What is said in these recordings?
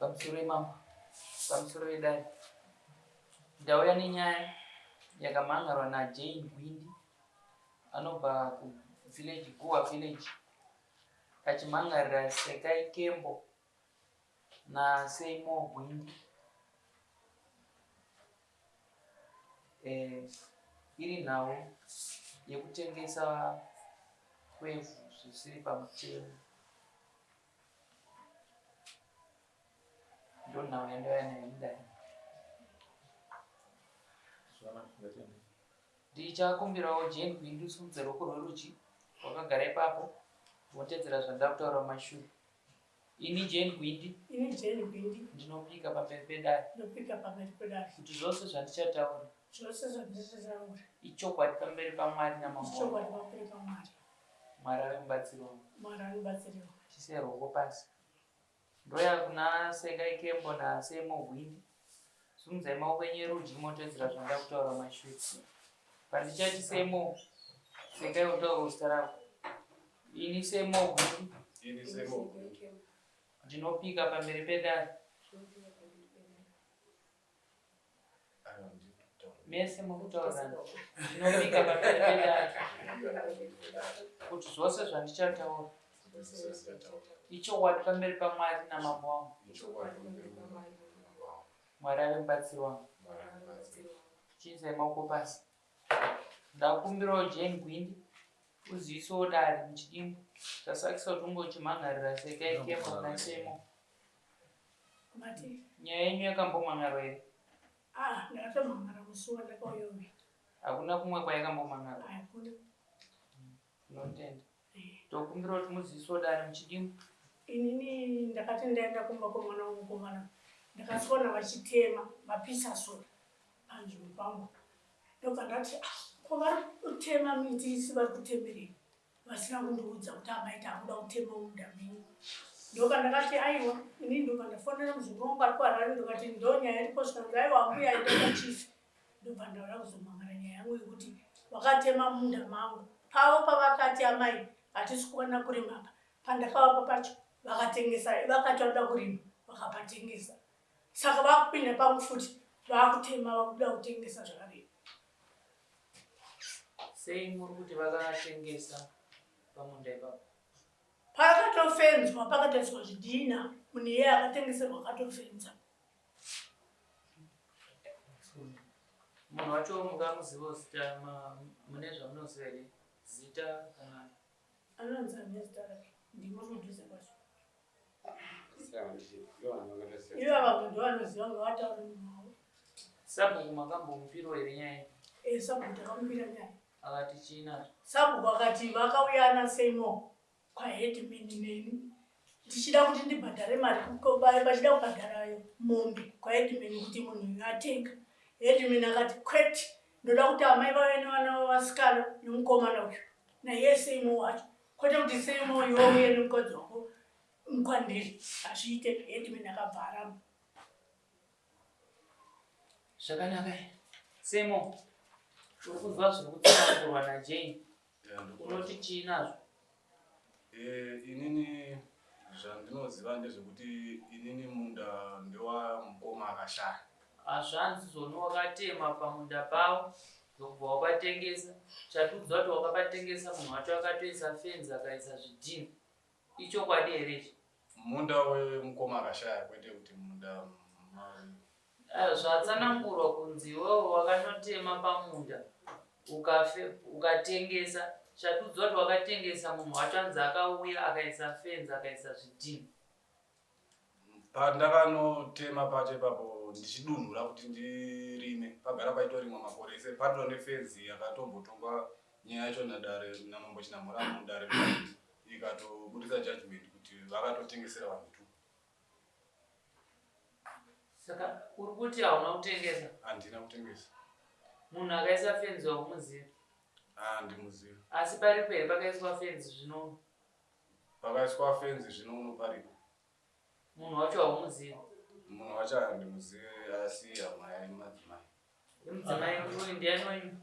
Pamusoro imambo, pamusoro vedare. Ndauya nenyaya yakamhan'arwa naJane Gwindi anobva kuvillage Guwa village achimhan'arira Sekai Kembo naSeymore Gwindi. Eh, iri nhau yekutengesa kwevhu zvisiri pamutemo. Ndonhau yandauya nayo mudare. Ndichakumbirawo Jane Gwindu usimudze ruoko rwerudyi wakagara ipapo wotedzera zvandava kutaura mumashure. Ini Jane Gwindi. Ini Jane Gwindi. Ndinopika pamberi pedare. Ndinopika pamberi pedare. Kuti zvose zvandichataura. Zvose zvandichataura. Ichokwadi pamberi paMwari namambo. Ichokwadi pamberi paMwari. Mwari ave mubatsiri wangu. Mwari ave mubatsiri wangu. Chise ruoko pasi. Ndoya kuna Sekai Kembo naSemo Gwindi. Sumudzai maoko enyu erudyi motedzera zvandida kutaura mashure. Pandichati Semo, Sekai otaura zita rako. Ini Semo Gwindi. Ini Semo Gwindi. Ndinopika pamberi pedare. Mese mukutaurirana. Ndinopika pamberi pedare kuti zvose zvandichataura ichokwadi pamberi paMwari namambo wangu. Mwari ave mubatsiri wangu. Chiisai maoko pasi. Ndakumbirawo Jane Gwindi uzivisewo dare muchidimbu zvasakisa kuti unge uchimhan'arira Sekai Kembo naSemo. Mati. Nyaya yenyu yakambomhan'arwa here? Ah, ndakatomhan'ara musi wandakauya uyu. Hakuna kumwe kwayakambomhan'arwa? Hakuna. Tinotenda. Tokumbira kuti muzivisewo dare muchidimbu. Inini ndakati ndaenda kumba kwemwana wangu mukomana ndakasona vachitema vapisa sora panzvimbo pangu ndobva ndati ah, ko vari kutema miti isi vari kutemerei vasina kundiudza kuti amai takuda kutema munda menyu ndopandakati aiwa ini ndobva ndafonera muzukuru wangu ari kuharare ndokati ndo nyaya iripo zvikanzi aiwa ambuya enda kwachief ndobva ndauya kuzomangara nyaya yangu yekuti vakatema munda mangu pavo pavakati amai hatisi kuwana kurima apa pandakavapa pacho vakatengesa vakati vanoda kurima vakapatengesa saka vakupinda pangu futi vakutema vakuda kutengesa zvakadii Sei muri kuti vakatengesa pamunda ipapo? Pakatofenzwa pakatoiswa zvidhina munhu iye akatengeserwa akatofenza. Munhu wacho mukamuzivawo zita mune zvamunoziva here? Zita kana anonzi ane zita rake ndimuri kudhuze kwacho. Ivava vanhu ndovanoziva ngavataure munhu wavo. Sabhuku makambomupirawo here nyaya? Eh, sabhuku takamupira nyaya. Akati chii nazvo? Sabhuku akati vakauya ana Seymour kwaheadman neni ndichida kuti ndibhadhare mari vachida kubhadhara mombe kwaheadman kuti munhu uyu atenga. Headman akati kwete ndoda kuti amai vave nevana vasikana nemukomana uyu naiye Seymour wacho kwete kuti Seymour iwe uye nemukadzi wako kwandiri hazviite headman akabva aramba Zvakanaka. Semo, uri kunzwa zviri kutsanangurwa naJane. Unoti chii nazvo? Eh, inini zvandinoziva ndezvekuti inini munda ndewa mukoma akashaya. Hazvanzi zvoni wakatema pamunda pavo ndokubva wapatengesa. Chatiudza kuti wakapatengesa munhu wacho akatoisa fenzi akaisa zvidhinha. Ichokwadi here ichi? Munda wemukoma akashaya kwete kuti munda Zvatsanangurwa kunzi iwewe wakanotema pamunda ukafe ukatengesa chatiudzwa kuti wakatengesa munhu wacho anzi akauya akaisa fenzi akaisa zvidhinha. Pandakanotema pacho ipapo ndichidunhura kuti ndirime pagara paitorimwa makore ese patova nefenzi yakatombotongwa nyaya yacho nadare namambo Chinamhora mudare ikatobudisa judgment kuti vakatotengesera vanhu tu. Saka uri kuti hauna kutengesa? Handina kutengesa. Munhu akaisa fenzi waumuziva? Ah, ndimuziva. Asi paripo here pakaiswa fenzi zvino? Pakaiswa fenzi zvino uno paripo. Munhu wacho haumuzivi? Munhu wacho handimuzivi asi hama yemadzimai. Mudzimai uyu ndiani wenyu?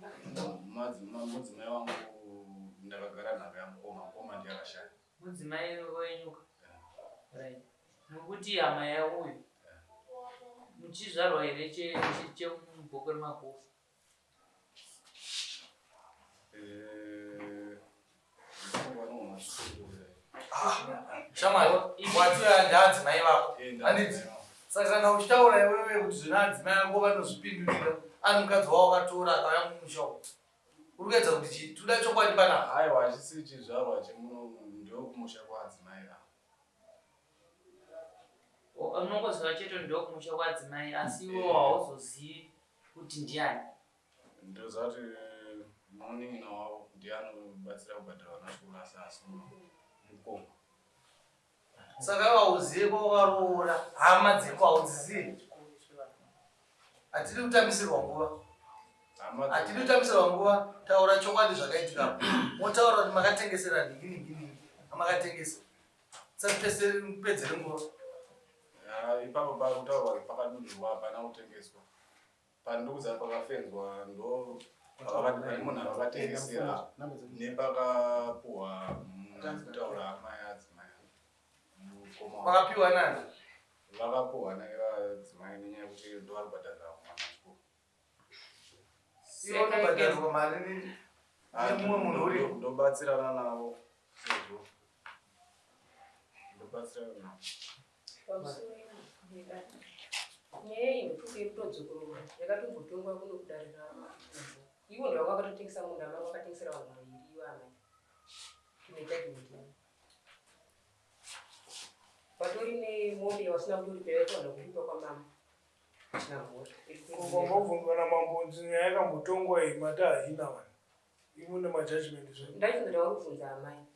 Mudzimai wangu ndakagara nhaka yamukoma, mukoma ndiye akashaya. Mudzimai wenyu ka? Right. Mukuti hama yauyu? Muchizvarwa here chemubhuku remakufa? Eh, Shamwari, wati ndaadzimai vako. Handiti? Saka kana uchitaura iwewe kuti zvina adzimai ako vanozvipindurira, ari mukadzi wavo wakatora akauya mumusha umu. Uri kuedza kuti chii? Tikuda chokwadi panapa. Aiwa, hachisi chizvarwa chemuno, ndokumusha kwaadzimai ava. Unongoziva chete ndokumusha kwadzimai asi iwe hauzozivi kuti ndiani. Ndoziva kuti munin'ina wavo ndiye anobatsira kubhadhara vana chikoro asi asi mukoma. Saka iwe hauzive kwawakaroora hama dzeko haudzizivi. Hatidi kutambisirwa nguva. Hatidi kutambisirwa nguva. Taura chokwadi zvakaitika. Motaura kuti makatengesera nhingi nhingi nhingi. Amakatengesa. Tisapedzere nguva. Ipapo pakutaurwa pakadunhurwa hapana kutengeswa. Pandikuziva pakafenzwa ndo pane munhu avakatengesera nepakapuhwa munhu ari kutaura hama yaadzimai mukoma wavo. Vakapiwa nani? Vakapuhwa nevadzimai nenyaya yekuti ndo vari kubhadharira mwana chikoro. Iwe unobhadharirwa mari nemumwe munhu uri? Ndobatsirana navo sezvo ndobatsirana navo. Nyaya iyi ndofunga iri kutodzokororwa yakatombotongwa kuno kudare ramambo. Ivo ndovanga vakatotengesa munda mavo vakatengesera vanhu vaviri ivo amai. Tine judgment yavo. Vatori nemombe yavasina kutoripa yavaitowana kuripa kwamambo. Ko namambo kunzi nyaya yakambotongwa iyi mati haina vanhu. Imwe nemajudgment zve. Ndaifunga vari kubvunza amai.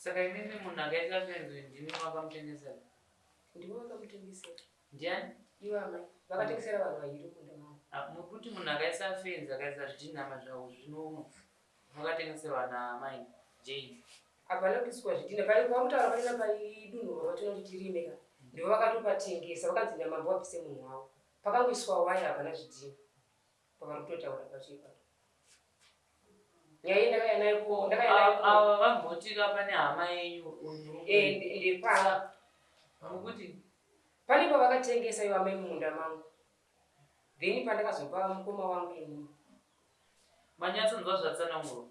Saka imimi munhu akaita fenzi ndimi makamutengesera? Ndivo vakamutengesera. Ndiani? Ivo amai. Vakatengesera vanhu vaviri munda mavo. Ah, Mukuti munhu akaisa fenzi akaisa zvidhinha zvavo zvinono makatengeserwa naamai Jane. Hapana kuiswa zvidhinha. Pari pamutaura panena paidunhurwa patinoti tirime ka. Ndivo vakatopatengesa vakanzi namambo vabvise munhu wavo. Pakangoiswa waya hapana zvidhinha. Pavari kutotaura pacho ipapo. Nyaya iyi ndakauya nayo ku ndakauya nayo ku Ava vambotika pane hama yenyu uyu. Eh, ndepava. Mukuti Pane pavakatengesa ivo amai mumunda mangu. Then pandakazopa mukoma wangu ini. Manyatsonzwa zvatsanangurwa.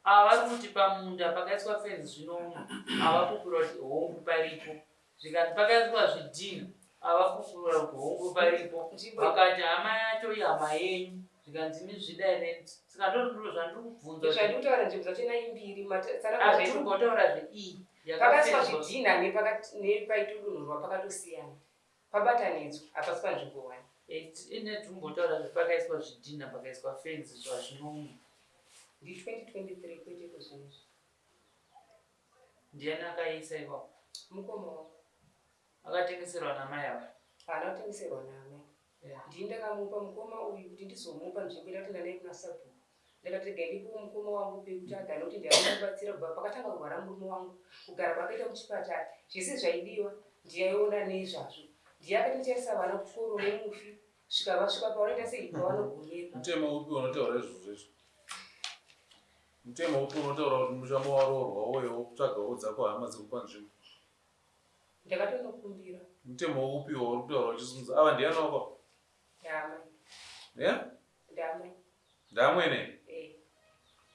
Ava vari kuti pamunda pakaiswa fenzi zvino avapupura kuti hongu paripo. Zvikanzi pakaiswa zvidhinha avapupura kuti hongu paripo. Vakati hama yacho ihama yenyu. Zvikanzi imi zvidai Saka ndozvindiro zvandiri kubvunza. Zvandiri kutaura nzvimbo dzacho imbiri matsanangura. Kumbotaura zveiyi. Pakaiswa zvidhinha nepaitodunhurwa pakatosiyana. Pabatanidzwa hapasi panzvimbo one. Ine tumbotaura zvepakaiswa zvidhinha pakaiswa fenzi zvazvinomwe. Ndi 2023 kwete kuzvinizvi. Ndiani akaisa ipapo? Mukoma wangu. Akatengeserwa namai ava? Haana kutengeserwa naamai. Ndini ndakamupa mukoma uyu kuti ndizomupa nzvimbo ndakatoenda naye kuna sabhuku. Ndakati regai ndipe mukoma wangu pekuti agare nekuti ndiye anondibatsira kubva pakatanga kurwara murume wangu. Kugara kwakaita muchipatara zvese zvaidiwa ndiye aiona nezvazvo. Ndiye akatochaisa vana kuchikoro nemufi svika vasvika pavanoita sei pavanogumira. Mutemo upi unotaura izvozvo izvo? Mutemo upi unotaura kuti musha mawaroorwa woye wokutsvagawo dzako hama dzekupa nzvimbo? Ndakatonokumbira. Mutemo upi wauri kutaura uchisunza? Ava ndiani wako? Ndamai. Yeah? Ndamai. Ndamwene? Eh.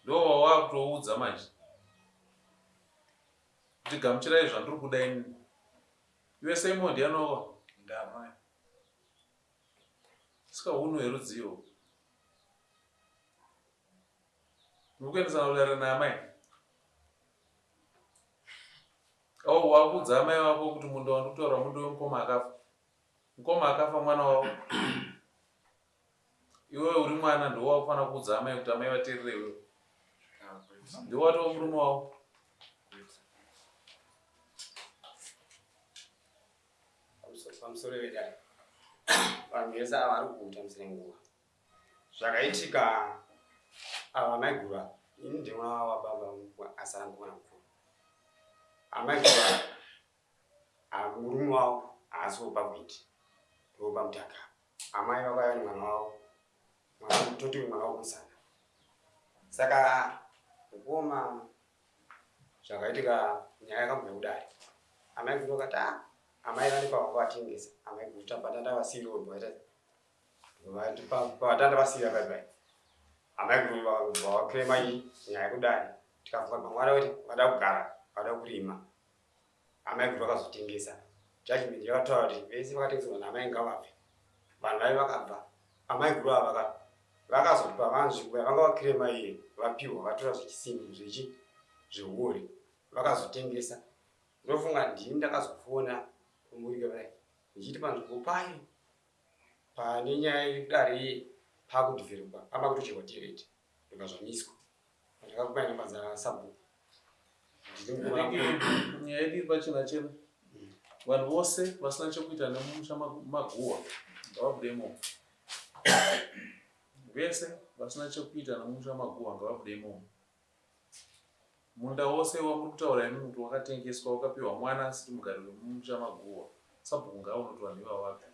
Ndo wawakutoudza manje. Kuti gamuchirai zvandiri kuda ini. Iwe Simon ndiani wako? Ndamai. Sika hunhu herudziwo. Muri kuendesana kudare naamai? Oh, wakuudza amai vako kuti munda wandikutaura munda wemukoma akafa. Mukoma akafa mwana wavo. Iwe uri mwana ndiwo wakufanira kuudza amai kuti amai vateerere iwewe. Ndiwo watova murume wavo. Pamusoro vedare. Vanhu vese ava vari kukuta nguva. Zvakaitika ava amaiguru ava, ini ndini mwana wababa asara mukomana mukuru. Amaiguru ava murume wavo haasi wopa gwindi, ndowopa mutaka. Amai vakauya nemwana wavo, mwana toti mwana womusana. Saka mukoma Zvakaitika nyaya yakambouya kudare. Amai guru vakati ah, amai vane pavanga vatengesa. Amai guru tapatanda vasiri vaita pavatanda vasira pai pai. Amai guru vakabva vaklema iyi nyaya kudare. Tikafunga pamwe vada kuti vada kugara, vada kurima. Amai guru vakazotengesa. Judgment yakataura kuti vese vakatengeserwa naamai ngavabve. Vanhu vaive vakabva. Amai guru ava vaka vakazoti pavanzvimbo yavanga vakirema iye vapiwa vatora zvechisimbi zvechi zvehuori vakazotengesa. Ndofunga ndini ndakazofona kumurika vai ndichiti panzvimbo paye pane nyaya iri kudare iye pakudhivheropwa pamakutocherwa tereti ndobva zvamiswa. Ndakakupai namba dzasabhuku. Nyaya yedu iri pachena chena. Vanhu vose vasina chekuita nemumusha maguwa ngavabude imomo. Vese vasina chekuita nemumusha maguwa ngavabude imomo. Munda wose wamuri kutaura imi kuti wakatengeswa wakapiwa mwana asiri mugari wemumusha maguwa sabhuku ngaaone kuti vanhu ivava vabve.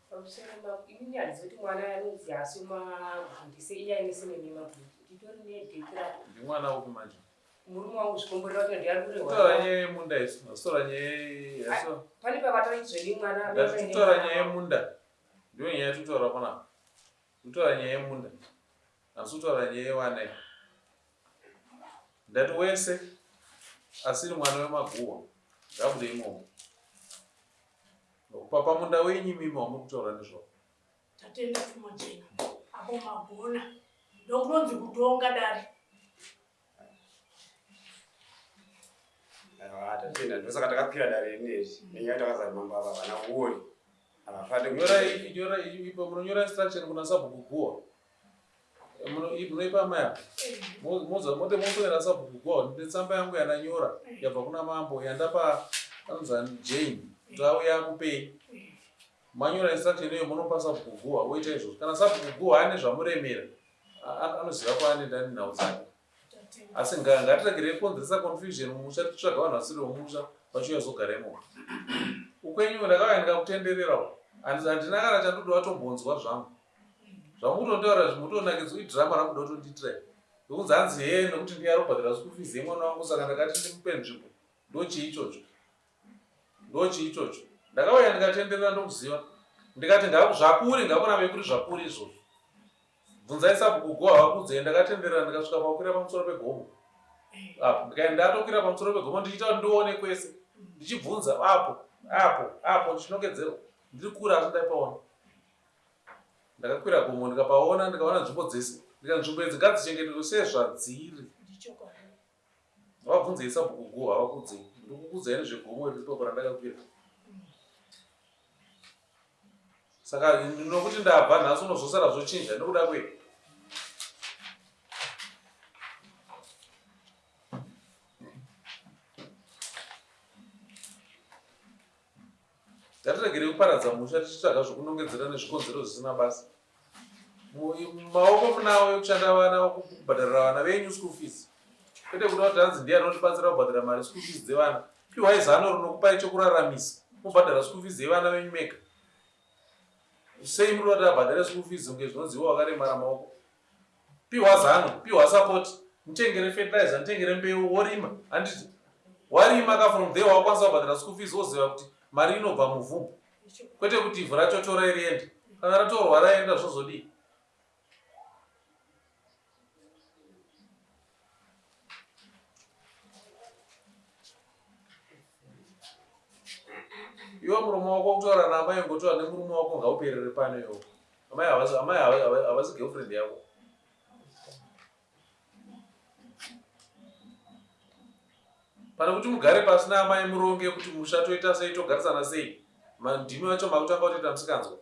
Pamusoro mako inini handizivi kuti mwana anonzi haasi magundi sei iye aine senemi magundi nditori nedheki rako. Ndimwana upi manje? Murume wangu zvikomborero wacho ndiye ari kurehwa. Taura nyaya yemunda isu. Taura nyaya yaso. Pane pavataura izvo mwana. Ndati taura nyaya yemunda. Ndiyo nyaya yatutaura panapa. Kutaura nyaya yemunda. Asi kutaura nyaya yevana iyi. Ndati wese asiri mwana wemaguwa ngaabude imomo. Pamunda wenyu imimi wamuri kutaura nezvawo. Tatenda Pfumojena apo magona ndokunonzi kutonga dare. Aiwa, tatenda ndosaka takakwira dare rineri nenyaya takazara mambo ava havana uori havafani Nyorai nyorai ipo munonyora instruction kuna sabhuku guwa. Munoipa amai apa. Moza mote mofonera sabhuku guwa ndine tsamba yangu yandanyora yabva kuna mambo yandapa anonzi Jane kuti auye akupei. Manyora instruction iyoyo munopa sabhuku guwa woita izvozvo. Kana sabhuku guwa ane zvamuremera anoziva kwaanoenda nenhau dzake. Asi ngatiregerei kukonzeresa confusion mumusha tichitsvaga vanhu vasiri vemumusha vachiuya kuzogara imomo. Ukwenyu ndakauya ndikakutenderera uko. Handina kana chandoda watombonzwa zvangu. Zvamukutontaura izvi mukutonakidzwa idrama ramukuda kutondiitira iri. Ndokunzi hanzi hee nekuti ndiye arikubhadhara school fees yemwana wangu saka ndakati ndimupe nzvimbo. Ndochii ichocho? Ndochii ichocho? Ndakauya ndikatenderera ndokuziva. Ndikati zvakuri ngakurambe kuri zvakuri izvozvo. Bvunzai sabhuku go havakuudzei ndakatenderera ndikasvika pakukwira pamusoro pegomo. Apo ndikaenda ndatokwira pamusoro pegomo ndichiita kuti ndione kwese. Ndichibvunza apo apo apo ndichinongedzerwa. Ndiri kure asi ndaipaona. Ndakakwira gomo ndikapaona ndikaona nzvimbo dzese. Ndikati nzvimbo idzi ngadzichengetedzwe sezvadziri. Vabvunzei sabhuku go havakuudzei. Ndiri kukuudzai nezvegomo iri ipapo randakakwira. Saka nokuti ndabva nhasi unozosara zvochinja nekuda kwei? Ngatiregerei kuparadza musha tichitsvaga zvokunongedzera nezvikonzero zvisina basa. Maoko munawo ekushanda vana kubhadharira vana venyu school fees. Kwete kuda kuti hanzi ndiye anotibatsira kubhadhara mari school fees dzevana. Piwai zano rinokupai chekuraramisa. Mobhadhara school fees yevana venyu mega. Sei muri kuda kuti abhadhare school fees kunge zvinonzi iwe wakaremara maoko. Piwa zano, piwa support. Mutengere fertilizer, mutengere mbeu worima. Handiti warima ka from there wakwanisa kubhadhara school fees woziva kuti mari inobva muvhu. Kwete kuti ivhu racho torai riende. Kana ratorwa raenda zvozodii? Iwe murume wako kutaura naamai ngotaura nemurume wako ngauperere pano iwo. Amai havasi amai havasi girlfriend yako. Pane kuti mugare pasi naamai muronge kuti musha toita sei togarisana sei. Ndimi vacho makutanga kutoita musikanzwa.